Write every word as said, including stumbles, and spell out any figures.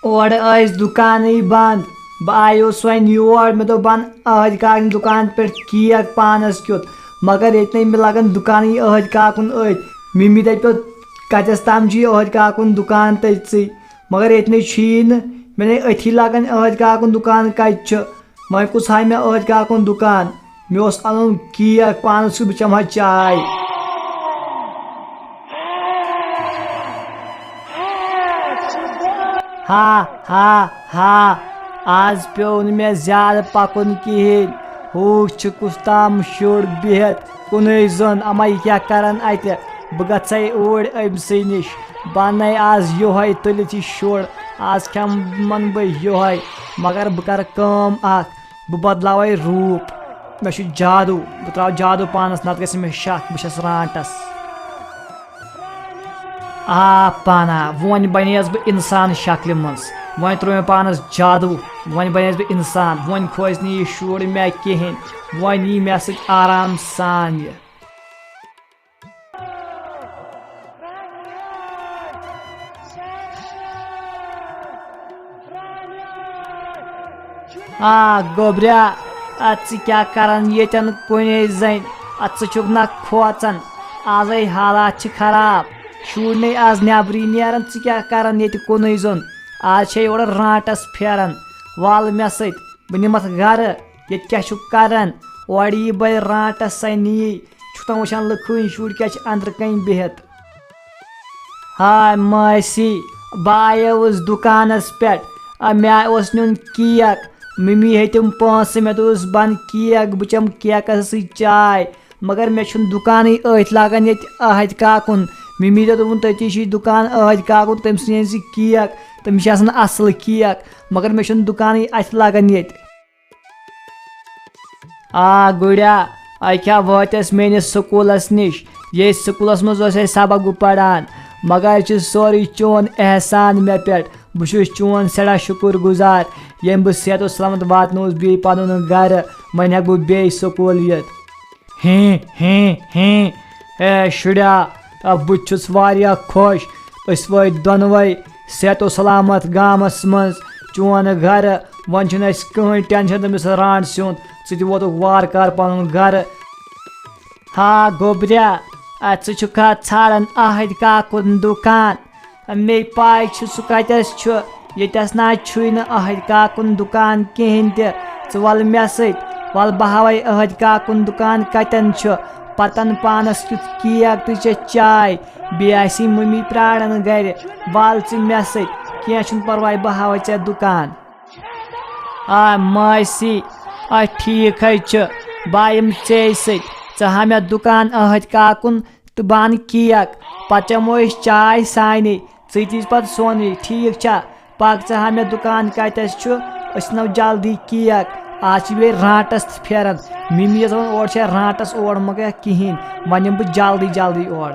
اورٕ ٲسۍ دُکانٕے بنٛد۔ بہٕ آیوس وۄنۍ یور، مےٚ دوٚپ بہٕ اَنہٕ عٲدۍ کاکٕنۍ دُکان پٮ۪ٹھ کیک پانَس کیُتھ، مگر ییٚتہِ نَے مےٚ لَگان دُکانٕے عٲدۍ کاکُن أتھۍ۔ مِمی دَپیو، کَتٮ۪س تام چھُ یہِ عٲدۍ کاکُن دُکان تٔژٕے؟ مگر ییٚتہِ نَے چھُیی نہٕ۔ مےٚ نَے أتھی لَگان عٲدۍ کاکُن دُکان کَتہِ چھُ۔ وۄنۍ کُس ہاوِ مےٚ عٲدۍ کاکُن دُکان؟ مےٚ اوس اَنُن کیک پانَس کیُتھ، بہٕ چَمہٕ ہا چاے۔ ہا ہا ہا، آز پیوٚو نہٕ مےٚ زیادٕ پَکُن کِہیٖنۍ۔ ہوٗکھ چھُ کُس تام شُر بِہِتھ کُنُے زوٚن، اَما یہِ کیٛاہ کَرَن اَتہِ؟ بہٕ گژھَے اوٗرۍ أمۍ سٕے نِش، بہٕ اَنَے آز یِہوٚے تُلِتھ یہِ شُر، آز کھٮ۪مہٕ بہٕ یِہوٚے، مگر بہٕ کَرٕ کٲم اَکھ، بہٕ بدلاوے روٗپ۔ مےٚ چھُ جادوٗ، بہٕ ترٛاوٕ جادوٗ پانَس، نَتہٕ گژھِ مےٚ شک بہٕ چھَس رانٛٹَس۔ آ پانا، وۄنۍ بَنییَس بہٕ اِنسان شکلہِ منٛز۔ وۄنۍ ترٛوو مےٚ پانَس جادوٗ، وۄنۍ بَنییَس بہٕ اِنسان۔ وۄنۍ کھوژِ نہٕ یہِ شُر مےٚ کِہیٖنۍ، وۄنۍ یی مےٚ سۭتۍ آرام سان یہِ۔ آ گوٚبریا، اَدٕ ژٕ کیٛاہ کَران ییٚتٮ۪ن کُنے زَنۍ؟ اَدٕ ژٕ چھُکھ نہ کھوژان؟ آزَے حالات چھِ خراب، شُرۍ نَے آز نٮ۪برٕے نیران، ژٕ کیٛاہ کَران ییٚتہِ کُنُے زوٚن؟ آز چھے یورٕ رانٛٹَس پھیران، وَل مےٚ سۭتۍ، بہٕ نِمَتھ گَرٕ۔ ییٚتہِ کیٛاہ چھُکھ کَران؟ اورٕ یی بَے رانٛٹَس سَنی، چھُکھ تام وٕچھان لُکہٕ ہٕنٛدۍ شُرۍ کیٛاہ چھِ أنٛدرٕ کَنۍ بِہِتھ۔ ہاے مٲسی، بہٕ آیوس دُکانَس پٮ۪ٹھ، آ، مےٚ اوس نیُن کیک۔ مِمی ہیٚتِم پونٛسہٕ، مےٚ دوٚپُس، "بہٕ اَنہٕ کیک، بہٕ چَمہٕ کیکَس سۭتۍ چاے۔" مگر مےٚ چھُنہٕ دُکانٕے أتھۍ لَگان ییٚتہِ عٲدۍ کاکُن۔ مِمی تہِ دوٚپُن، "تٔتی چھُے دُکان عٲدۍ کاکُن، تٔمۍ سٕے أنۍ زِ کیک، تٔمِس چھِ آسان اَصٕل کیک۔" مگر مےٚ چھُنہٕ دُکانٕے اَتھِ لَگان ییٚتہِ۔ آ گُریا، اکہِ ہا وٲتۍ أسۍ میٲنِس سکوٗلس نِش۔ ییٚتھۍ سکوٗلس منٛز اوس اَسہِ سبق بہٕ پران، مگر یہِ چھُ سورُے چون احسان مےٚ پٮ۪ٹھ۔ بہٕ چھُس چون سٮ۪ٹھاہ شُکُر گُزار، ییٚمۍ بہٕ صحت و سلامت واتنووُس بیٚیہِ پنُن گرٕ۔ وۄنۍ ہٮ۪کہٕ بہٕ بیٚیہِ سکوٗل یِتھ۔ ہیں ہیں ہیں۔ اے شُریا، آ، بہٕ تہِ چھُس واریاہ خۄش۔ أسۍ وٲتۍ دۄنوَے صحت و سلامت گامَس منٛز، چون گَرٕ۔ وۄنۍ چھُنہٕ اَسہِ کٕہٕنۍ ٹٮ۪نشَن تٔمِس رانٛٹہٕ سُنٛد۔ ژٕ تہِ ووتُکھ وارٕ کارٕ پَنُن گَرٕ۔ ہا گوٚبریا، آ، ژٕ چھُکھا ژھانٛڈان عٲدۍ کاکُن دُکان؟ مے پاے چھِ سُہ کتٮ۪س چھُ، ییٚتٮ۪س نہ چھُے نہٕ عٲدۍ کاکُن دُکان کِہیٖنۍ تہِ۔ ژٕ وَل مےٚ سۭتۍ، وَل بہٕ ہاوَے عٲدۍ کاکُن دُکان کتٮ۪ن چھُ۔ پتہٕ اَن پانَس کیُتھ کیک تہٕ چےٚ چاے، بیٚیہِ آسی مٔمی پرٛاران گرِ۔ وَل ژٕ مےٚ سۭتۍ، کینٛہہ چھُنہٕ پرواے، بہٕ ہاوَے ژےٚ دُکان۔ آ مٲسی، آ ٹھیٖک ہے چھُ، بہٕ یِمہٕ ژے سۭتۍ۔ ژٕ ہاو مےٚ دُکان عٲدۍ کاکُن، تہٕ بہٕ اَنہٕ کیک، پتہٕ چٮ۪مو أسۍ چاے سانے، ژٕ تہِ یِزِ پتہٕ سونُے، ٹھیٖک چھا؟ پکھ ژٕ ہا مےٚ دُکان کتٮ۪س چھُ، أسۍ اَنو جلدی کیک۔ آز چھِ بیٚیہِ رانٛٹس تہِ پھیران، مِمی ٲس وَنان اورٕ چھےٚ رانٛٹس اور مہ گٔیکھ کِہیٖنۍ، وۄنۍ یِمہٕ بہٕ جلدی جلدی اور۔